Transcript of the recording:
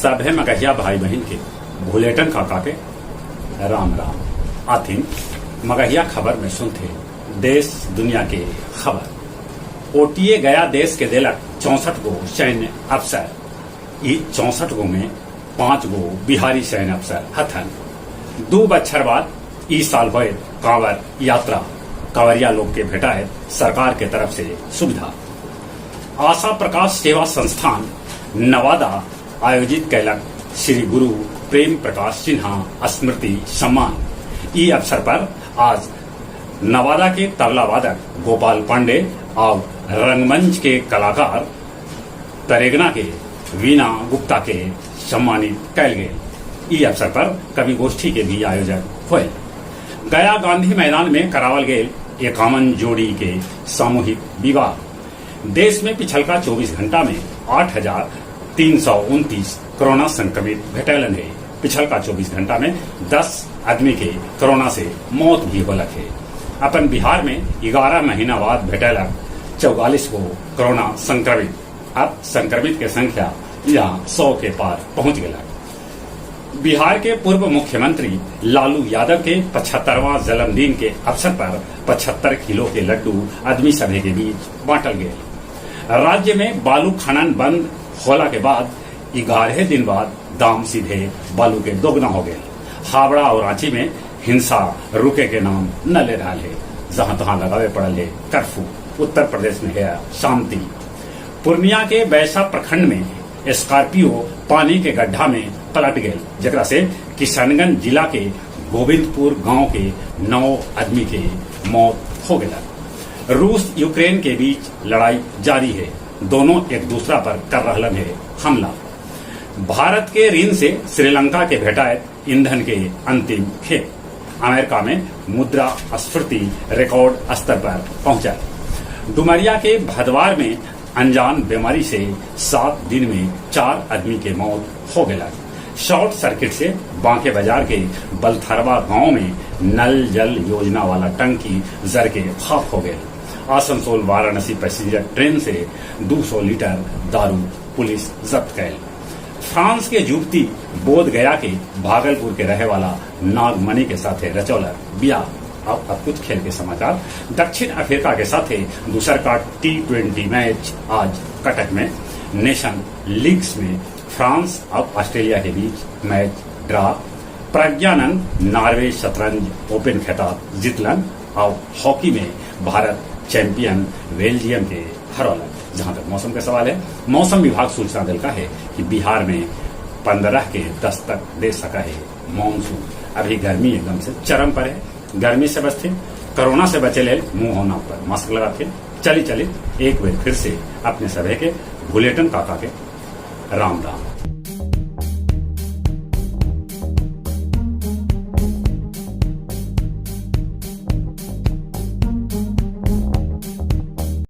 सभे मगहिया भाई बहिन के भुलेटन काका के राम राम। आथिन मगहिया खबर में सुनथे देश दुनिया के खबर। ओटीए गया देश के देलक 64 गो सैन्य अफसर। ई 64 गो में 5 गो बिहारी सैन्य अफसर हथन। 2 बच्छर बाद ई साल होए कांवर यात्रा। कांवरिया लोग के भेटाए सरकार के तरफ से सुविधा। आशा प्रकाश सेवा संस्थान नवादा आयोजित कैलक श्री गुरु प्रेम प्रकाश सिन्हा स्मृति सम्मान। ई अवसर पर आज नवादा के तबला वादक गोपाल पांडे और रंगमंच के कलाकार तरेगना के वीणा गुप्ता के सम्मानित कैल गेल। ई अवसर पर कवि गोष्ठी के भी आयोजन होल। गया गांधी मैदान में करावल गेल 51 जोड़ी के सामूहिक विवाह। देश में पिछलका 24 घंटा में 8,329 कोरोना संक्रमित भेटलन है। पिछलका 24 घंटा में 10 आदमी के कोरोना से मौत भी होलक है। अपन बिहार में 11 महीना बाद भेटलक 44 गो कोरोना संक्रमित। अब संक्रमित के संख्या यहाँ 100 के पार पहुंच गया। बिहार के पूर्व मुख्यमंत्री लालू यादव के 75वां जन्मदिन के अवसर पर 75 किलो के लड्डू आदमी सभे के बीच बांटल गए। राज्य में बालू खनन बंद होला के बाद 11 दिन बाद दाम सीधे बालू के दोगुना हो गए। हावड़ा और रांची में हिंसा रुके के नाम न ले रहा है। जहां तहां लगावे पड़ल है कर्फ्यू। उत्तर प्रदेश में है शांति। पूर्णिया के बैसा प्रखंड में स्कॉर्पियो पानी के गड्ढा में पलट गए, जकरा से किशनगंज जिला के गोविंदपुर गांव के 9 आदमी के मौत हो गया। रूस यूक्रेन के बीच लड़ाई जारी है। दोनों एक दूसरा पर कर रहलन है हमला। भारत के ऋण से श्रीलंका के भेटाए ईंधन के अंतिम खेप। अमेरिका में मुद्रा स्फीति रिकॉर्ड स्तर पर पहुंचा। डुमरिया के भदवार में अनजान बीमारी से 7 दिन में 4 आदमी के मौत हो गया। शॉर्ट सर्किट से बांके बाजार के बलथरवा गांव में नल जल योजना वाला टंकी जर के खाक हो गए। आसनसोल वाराणसी पैसेंजर ट्रेन से 200 लीटर दारू पुलिस जब्त कैल। फ्रांस के युवती बोध गया के भागलपुर के रहे वाला नागमणि के साथे रचौलक बियाह। अब कुछ खेल के समाचार। दक्षिण अफ्रीका के साथे दूसर का T20 match आज कटक में। नेशन लीग्स में फ्रांस और ऑस्ट्रेलिया के बीच मैच ड्रा। प्रज्ञानंद नॉर्वे शतरंज ओपन खिताब जीतलन और हॉकी में भारत चैंपियन बेल्जियम के हरौलन। जहां तक मौसम का सवाल है, मौसम विभाग सूचना दिलका है कि बिहार में 15 के 10 तक दे सका है मानसून। अभी गर्मी एकदम से चरम पर है। गर्मी से बचते, कोरोना से बचे ले मुंह और नाक पर मास्क लगाते। चली चली एक बार फिर से अपने सभे के भुलेटन काका के राम राम।